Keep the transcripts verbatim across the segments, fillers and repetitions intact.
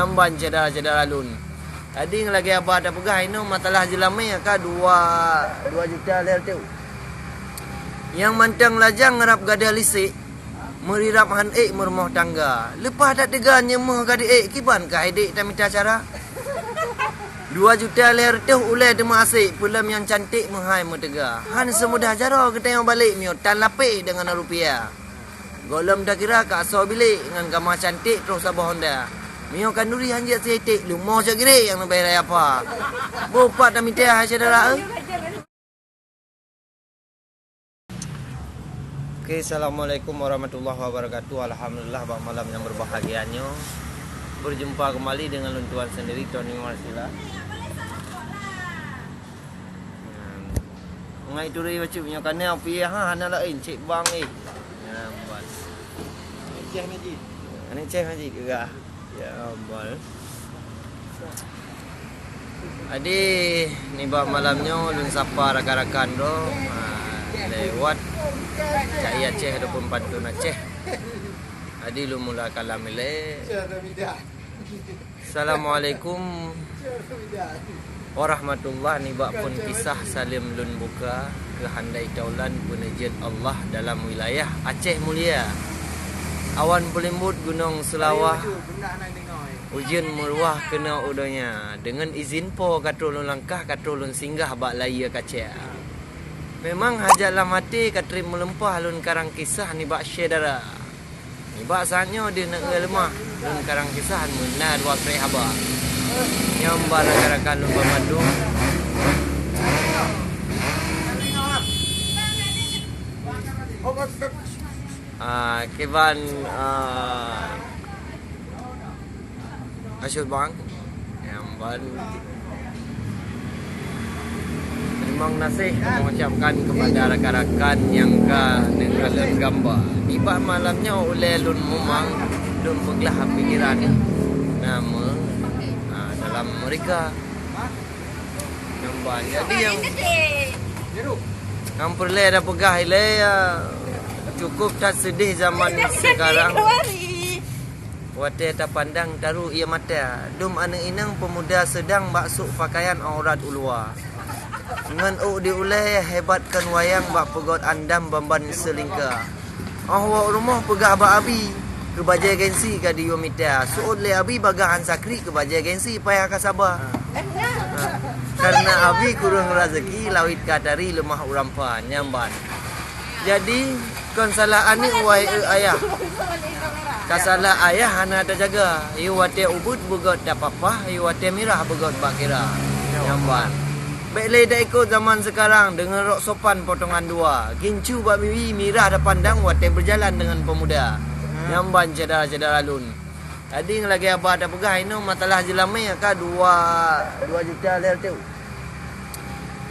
Nyan ban syedara-syedara lôn. Jadi lagèe haba tapeugah inoe masalah jeulamé ka dua, dua juta lhèe reutôh. Nyang mantong lajang rab gadôh lisek, meurirab han ék meurumoh tangga. Leupah that teuga nyeumeuh ka di ék, kiban ka hai dék tamita cara. Dua juta lhèe reutôh ulèe teuma asek, peulom nyang cantik meuhai meuteuga. Han seumudah jaroe geutanyoe balek miyueb tan lapéh deungon rupiah. Gohlom takira ka asoe bilék ngon kama cantik troh saboh honda. Miyueb khanduri han jeuet siték, leumo cok girek nyang neubai raya pha. Boh pat tamita hai syedara, eh? Oke, assalamualaikum warahmatullahi wabarakatuh. Alhamdulillah, bak malam nyang berbahagia nyoe berjumpa kembali dengan lôn tuan sendiri, Tony Marsila. Ngai turi bacut nyoe kana pih ha, hana laén cek bang eh. Ya, bas. Ceh Majid. Aneuk Ceh Majid juga. Ya, bal. Jadi, nibak malam nyoe lôn sapa rakan-rakan droe, ha, lewat Cak Ia Aceh ataupun Pantun Aceh. Jadi, lôn mula kalam ilèe. Assalamualaikum warahmatullah. Nibak phon kisah saleuem lôn buka, keuhandai taulan peuneujeuet Allah dalam wilayah Aceh Mulia. Awan peulimbot Gunong Seulawah, ujeuen meuruah keunoe u donya. Deungon izin Po ka troh lôn langkah, ka troh lôn singgah bak layie kaca. Memang hajat lam até ka trép meuleumpah lôn karang kisah nibak syedara. Nibak saát nyoe deuh na-eu leumah, lôn karang kisah meunan dua krek haba. Nyan ban rakan-rakan lôn banmandum. Ah, kiban, ah, Asyut bang. Nyan ban. Terima kasih mengucapkan kepada rakan-rakan nyang ka neukalon gamba. Nibak malam nyoe ulèe lôn mumang, lôn peuglah pikiran nama, ha, dalam mereka. Nyan ban. Jadi nyang, nyang peureulèe tapeugah ilèe, ya, cukup that seudeh zaman sekarang. Watèe tapandang taru ie mata, dum aneuk inong peumuda seudang bak sôk pakaian aurat u luwa. Ngon ôk di ulèe hebat kon wayang bak peugöt andam ban-ban seulingka. Óh woe u rumoh peugah bak abi, keu bajèe gengsi ka diyue mita. Seuôt lé abi bagaih han sakri keu bajèe gengsi payah ka saba. Ha. Kareuna abi kureueng raseuki, lawét ka tari leumah u rampa, nyan ban. Jadi, kon salah aneuk wahé eu ayah. Ka salah ayah hana tajaga. Yôh watèe ubeut beugöt tapapah, yôh watèe mirah beugöt bak kira. Nyan ban. Bèk lé taikôt zaman seukarang deungon rok sopan potongan dua. Gincu bak bibi mirah tapandang watèe beujalan deungon peumuda. Nyan ban syedara-syedara lôn. Jadi lagèe haba tapeugah inoe masalah jeulamé ka dua, dua juta lhèe reutôh.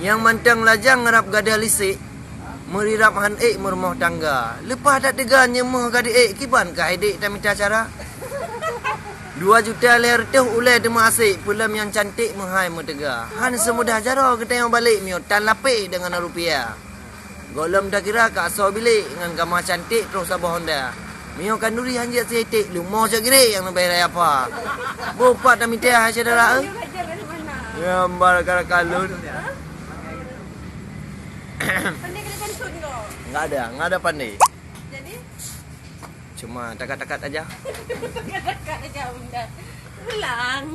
Nyang mantong lajang rab gadôh lisek, meurirab han ék meurumoh tangga. Leupah that teuga nyeumeuh ka di ék, kiban ka hai dék tamita cara. Dua juta lhèe reutôh ulèe teuma asek, peulom nyang cantik meuhai meuteuga. Han seumudah jaroe geutanyoe balek miyueb tan lapéh deungon rupiah. Gohlom takira ka asoe bilék ngon kama cantik troh saboh honda. Miyueb khanduri han jeuet siték, leumo cok girek nyang neubai raya pha. Boh pat tamita hai syedara, eh? Nyan ban rakan-rakan lôn. Pandai kena pantun kau. Enggak ada, enggak ada pandai. Jadi? Cuma takat-takat aja. Takat-takat aja, bunda. Ulang.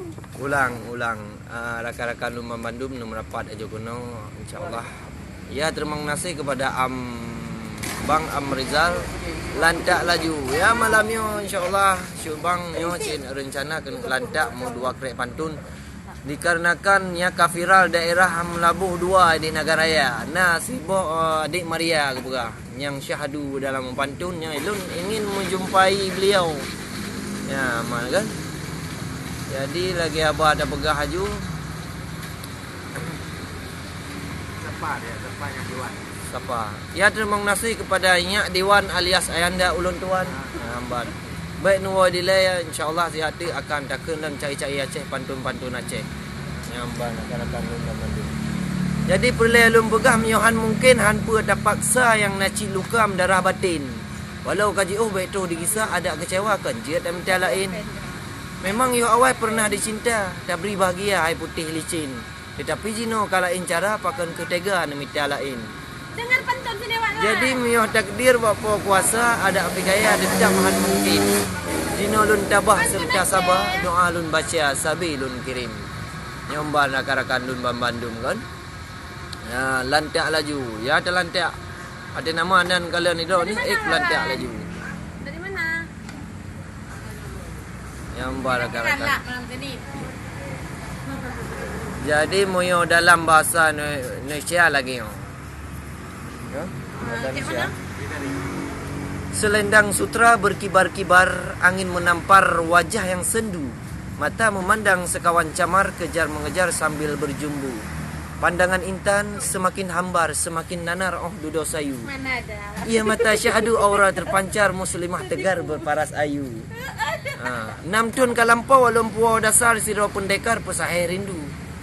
Ulang, ulang. Ah, rakan-rakan lôn banmandum nyang meurapat ajoe keunoe, insya Allah. Ya, terima kasih kepada Am-, Bang Amrizal. Lantak laju. Ya, malam nyoe, insya Allah, syuk bang nyoe cit rencana keuneuk lantak meu dua krek pantun. Dikarenakan nyan ka viral daerah Meulaboh dua di Nagan Raya. Na siboh, eh, adik Maria geupeugah, nyang syahdu dalam pantun nyang lôn ingin menjumpai beliau. Ya, aman kan? Jadi, lagèe haba tapeugah laju. Sapa dia? Sapa nyang Dewan? Sapa? Ya, terima kasih kepada Nyak Dewan alias Ayanda ulôn tuan. Ah. Nyan ban. Bèk neuwoe dilèe, ya, insya Allah sihat teuk akan takheun lom cai-cai Aceh, pantun-pantun Aceh. Nyan ban rakan-rakan lôn banmandum. Jadi peureulèe lôn peugah, meunyoe han mungken, han peue tapaksa, nyang na cit luka meudarah baten. Walau ka jiôh bèk troh digisa, adak keucewa kon jeuet tamita laén. Memang yoh awai pernah dicinta, tabri bahagia hai putéh licin. Tetapi jinoe ka laén cara, pakon keu tega neumita laén. Dengar pantun sini, Wak Lai. Jadi meunyoe takdir bak Po Kuasa, adak pih gaya teutap han mungkin. Jinoe lôn tabah serta saba, doa lôn baca sabe lôn kirém. Nyoe ban rakan-rakan lôn banmandum kan. Ya, lantak laju. Ya, talantak. Ada nama nan kalian itu ni, eh, lantak laju. Dari mana? Nyang ba rakan-rakan. Jadi meunyoe dalam bahasa Indonesia lagi nyoe. Ya? Bahasa Indonesia. Selendang sutra berkibar-kibar, angin menampar wajah yang sendu. Mata memandang sekawan camar, kejar mengejar sambil berjumbu. Pandangan intan semakin hambar, semakin nanar, oh dudoe sayu. Mana ada? Ia mata syahdu aura terpancar, muslimah tegar berparas ayu. Ha, enam thon ka lampau lôn puwoe dasar, sidroe pendekar peusahé rindu.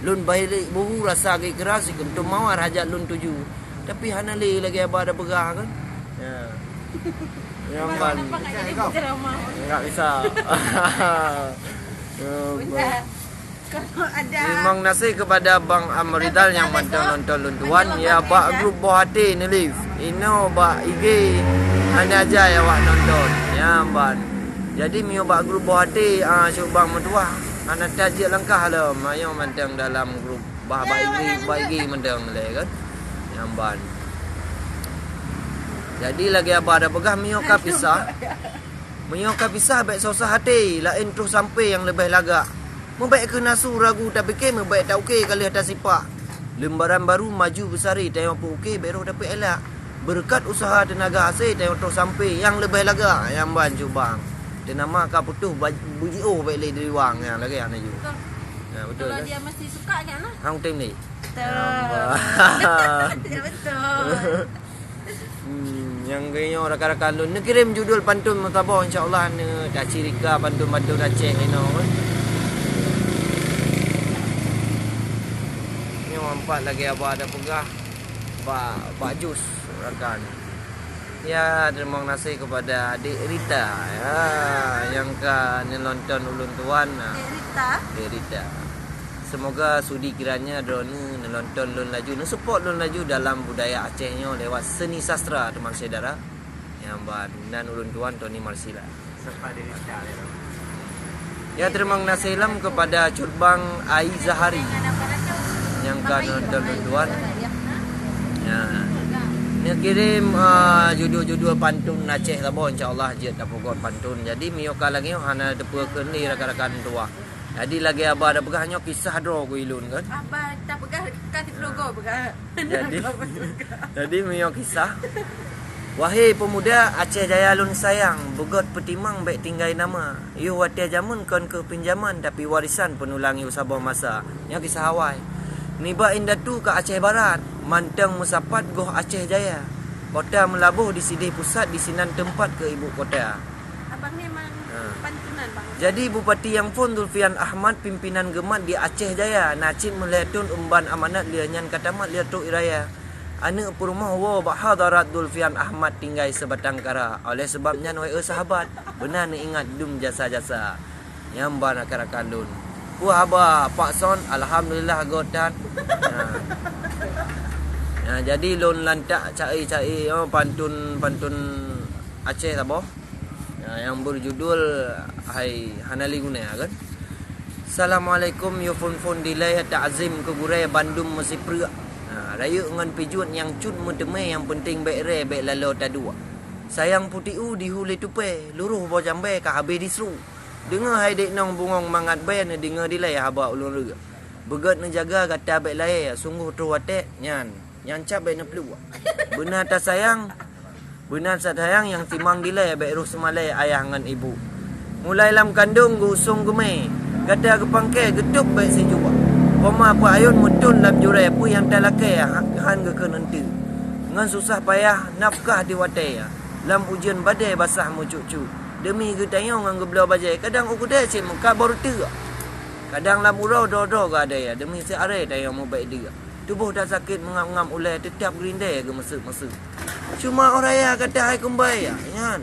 Lôn bailek buhu rasa gét keras, sikuntum mawar hajat lôn tuju. Tapi hana lé lagée haba tapeugah kan. Ya. Ya, Man. Nampak tak jadi penceramah? Enggak bisa. Ya, Man. Kalau ada. Terima kasih kepada Bang Amrizal nyang mantong nonton lôn tuan. Ya, bak grup Boh Até ni live. Inoe bak I G hana jai awak nonton. Ya, Man. Jadi, meunyoe bak grup Boh Até, ah, cuk bang meutuah, hana tajak langkah lom. Ayo mantong dalam grup. Bah, bak I G, bak I G mantong lé kan. Nyang ban. Jadi, lagée haba tapeugah, meunyoe ka pisah, meunyoe ka pisah, bék susah até, laén troh sampai nyang leubeh lagak. Meubék keu nasu ragu tapike, meubék ta-oke ka lheueh tasipak. Lembaran baru maju beusari, tanyoe peu-oke bék roh dapet elak. Beureukat useuha teunaga hasé, tanyoe troh sampai nyang leubeh lagak, nyang ban cubang. Teunama ka putôh baj-, bujiôh bék lé diwang nyang lagée hana ju. Betul. Ya, betul. Kalau kan? Dia masih suka kan, nah? Hang tem ni. Betul. Ya, betul. Hmm, nyang keunoe rakan-rakan lôn neukirém judul pantun meusaboh, insya Allah neutacirika pantun-pantun Aceh inoe. Nyoe empat lagée haba tapeugah bak, bak jus rakan. Ya, terima kasih kepada Adik Rita, ya, nyang ka neulonton ulôn tuan. Adik Rita. Adik Rita. Semoga sudi kiranya droeneuh neulonton lôn laju, neusupport lôn laju dalam budaya Aceh nyoe lewat seni sastra, teuma syedara. Nyang ba nan ulôn tuan Tony Marsila. Serta Adik Rita, ya. Ya, terima kasih lom kepada Cut Bang Aizahari nyang ka neulonton lôn tuan. Ya. Neukirém, ah, judul-judul pantun Aceh saboh, insya Allah jeuet tapeugot pantun. Jadi, meunyoe ka lagée nyoe hana teupeu keundi rakan-rakan tuah. Jadi lagée haba tapeugah nyoe kisah droe keu ulôn kan. Haba tapeugah ka siplôh goe peugah. Jadi, jadi meunyoe kisah. Wahé peumuda Aceh Jaya lôn sayang, beugét peutimang bék tinggai nama. Yoh watée jameun kon keuh pinjaman, tapi warisan peunulang yoh saboh masa. Nyoe kisah awai. Nibak indatu ka Aceh Barat, mantong meusapat goh Aceh Jaya. Kota Meulaboh di sideh pusat, di sinan teumpat keu ibu kota. Abang ni memang pantunan, Bang. Jadi Bupati nyang phon Zulfian Ahmad pimpinan geumat di Aceh Jaya, na cit meulhée thon emban amanat lheueh nyan ka tamat lheueh trok raya. Aneuëk peurumoh woe bak hadarat Zulfian Ahmad tinggai seubatang kara. Oleh sabab nyan, wahé sahabat, beuna neuingat dum jasa-jasa nyang ba rakan-rakan lôn. Peue haba Pak Son, alhamdulillah göt that. Nah. Nah, jadi lôn lantak cai-cai, oh, pantun-pantun Aceh saboh. Ya, nyang beujudul hai hana lé guna kan. Assalamualaikum, yo phon-phon dilée takzim keu gurée bandum meusipreuk. Ha, rayeuk ngon pijuet nyang cut meuteumé, nyang peunteng bék ré bék laloe taduek. Sayang puti u di hu lé tupée, luroh boh jambée ka habéh disru. Deungoe hai dék nong bungong mangat bée, neudeungoe dilée haba ulôn reuk. Beugét neujaga gata bék layée, sunggoh troh watée nyan. Nyang cap bék neupluek. Beuna tasayang, beuna tasayang nyang timang dilée bék roh seumalée ayah ngon ibu. Mulai lam kandong geuusong geumé, gata geupangké geutôb bék sijuek. Poma peuayôn meuthon lam jurée, peue nyang talakée ha-, han geukheun eunteue. Ngon susah payah nafkah di watée, lam ujeuen badée basah meucuk-cuk. Deumi geutanyoe ngon geubloe bajée, kadang u keudée cit meukat baru teuk. Kadang lam uroe droe-droe geuadée, deumi siaré tanyoe mubék deuk. Tuboh tasakét meungab-ngab ulée, teutap geurindée geumeuseuk-meuseuk. Cuma óh raya gata hai keumbai, nyan.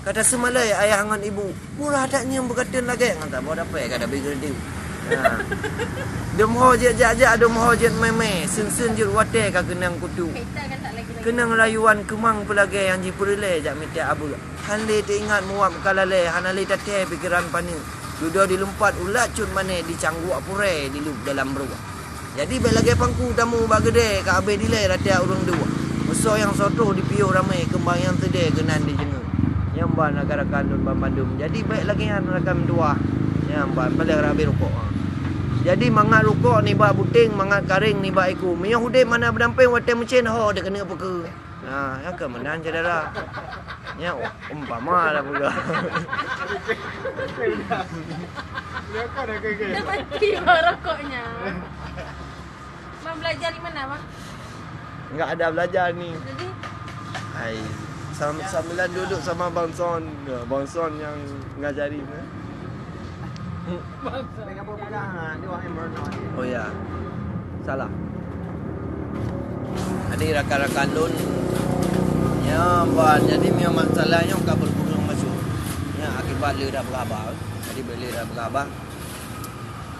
Ka taseumalée ayah ngon ibu, murah that nyoe beugateun lagée ngon saboh dapée ka dabri geureudeuk. Ha. Dum ho jeuet jak-jak, dum ho jeuet mé-mé, seun-seun jeuet watée ka keunong kutu. Keunong rayuan keumang peulagée nyang jipeureulée jak mita abeuek. Han lé teuingat muwab ka lalée, hana lé tathée pikeran paneuk. Dudoe dilumpat ulat cut mané dicangguek purée dilub dalam bruek. Jadi bék lagée pangku tamu bak geudée ka abéh dilée rata ureuëng dua. Meusoe nyang soe troh dipiôh ramé keumbang nyang teudée geunan dijeungeue. Nyang ban rakan-rakan lôn banmandum. Jadi bék lagée nyan rakan dua. Nyang ban paleng rabe rukok. Jadi mangat rukok nibak buting, mangat karéng nibak iku. Meunyoe udeb hana beudampéng watée meucen ho deuh keuneuk peukeue. Nah, nyang keu meunan syedara. Nya umpama lah peugah. Dah mati bah rokoknya. Bang belajar di mana, Bang? Enggak ada belajar ni. Jadi? Hai, sam- sambilan duduk sama Bang Son. Ya, Bang Son yang ngajari ni. Oh ya. Salah. Jadi rakan-rakan lôn, ya, ban jadi memang masalah nyoe ka berkurang masuk. Ya, akibat le dah berabah. Jadi bila dah berabah,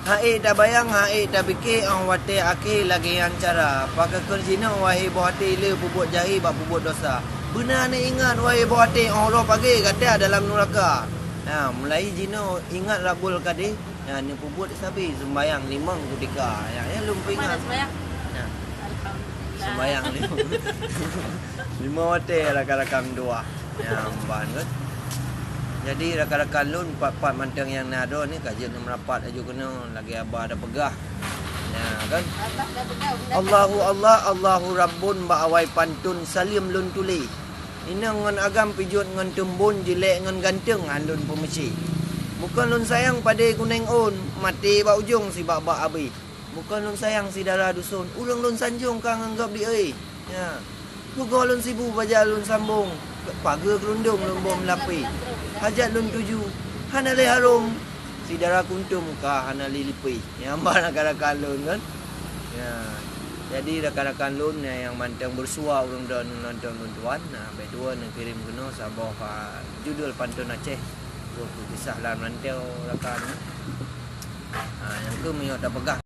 hai tabayang, hai tapike, ong watée akhé lagée nyan cara. Pakon jinoe wahé boh até le peubuet jahé bak peubuet dosa. Beuna neuingat wahé boh até ong uroe pagée gata dalam nuraka. Nah, mulai jinoe ingat Rabbul Kadé. Nyan neupeubuet sabe seumbayang limong kutika. Nyan, nyan lôn peuingat. Mana seumbayang? Nyan. Alhamdulillah. Seumbayang limong. Limong watée rakan-rakan dua. Nyan ban kan. Jadi rakan-rakan lôn pat-pat mantong nyang na droe ni ka jeuet neumerapat aju keunoe lagée aba dah peugah. Nyan kan. Abah dah peugah, dah Allahu Allah, Allahu Rabbun bak awai pantun saleuem lôn tuléh. Inong ngon agam pijuet ngon teumbon jeulék ngon ganteng han lôn peumeucé. Bukon lôn sayang padé guneng ôn, maté bak ujong sibak-bak abéh. Bukon lôn sayang syedara duson, ureuëng lôn sanjong ka ngon gob di ée. Nya. Pugoe lôn sibu baja lôn sambong, pageue keurundong lôn bom lapée. Hajat lôn tuju, hana lé harôm, syedara kuntom ka hana lé lipée. Nyang ban rakan-rakan lôn kan. Ya. Jadi rakan-rakan lôn nyang mantong beureusuwa ureuëng droe nonton lôn tuan, nah, bék tuwoe neukirém keunoe saboh, ah, judul pantun Aceh. Buku kisah lam rantau rakan. Ah, nyang keu meunyoe tapeugah.